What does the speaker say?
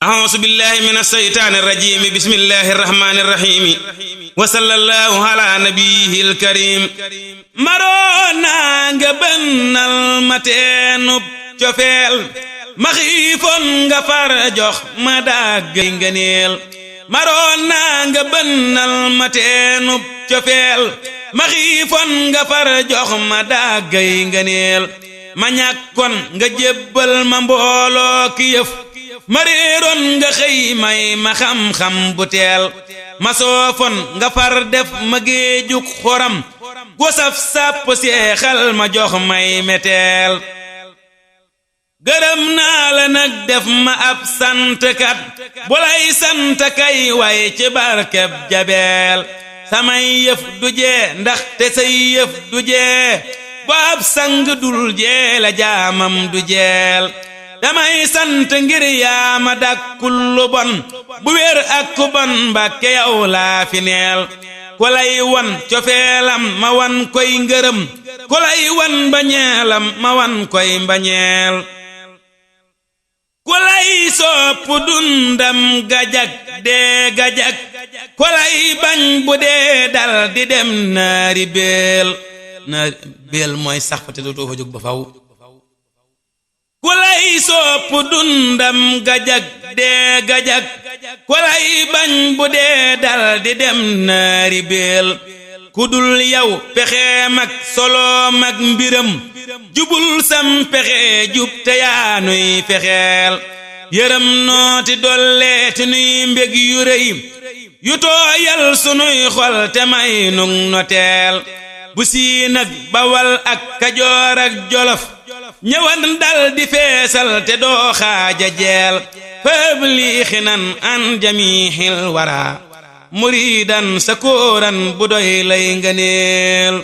أعوذ بالله من الشيطان الرجيم بسم الله الرحمن الرحيم وصلى الله على نبيه الكريم maroona nga bennal ma teenub cofeel ma xiifoon nga far jox ma dàggay ngëneel maroona nga bennal ma teenub cofeel ma xiifoon nga far jox ma dàggay ngëneel ma ñàkkoon nga jébbal ma mbooloo ki yëf ma réeroon nga xëy may ma xam-xam bu teel ma soofoon nga far def ma géejug xoram gu saf sàpp seexal ma jox may meteel gërëm naa la nag def ma ab santkat bu lay sant kay way ci barkeb jabeel samay yëf du jee ndax te say yëf du jee bu ab sang dul jee la jaamam du jeel damay sant ngir yaa ma dàkkul lu bon bu wér ak ku bon Mbàkke yow laa fi neel ku lay wan cofeelam ma wan koy ngërëm ku lay wan mbañeelam ma wan koy mbañeel ku lay sopp dundam gajak dee gajak ku lay bañ bu dee dal di dem naari beel mooy sax fa te dootoo fa jóg ba faw ku lay sopp dundam gajak dee gajak ku lay bañ bu dee dal di dem naari beel ku dul yow pexeem ak soloom ak mbiram jubul sam pexe jub te yaa nuy fexeel yërëm nooti dolleeti nuy mbég yu rëy yu tooyal sunuy xol te may nun noteel bu siin ak bawal ak kajoor ak jolof ñëwan dal di feesal te doo xaaja jeel fëb lii xinan an jamihil wara muridan sakooran bu doy lay ngëneel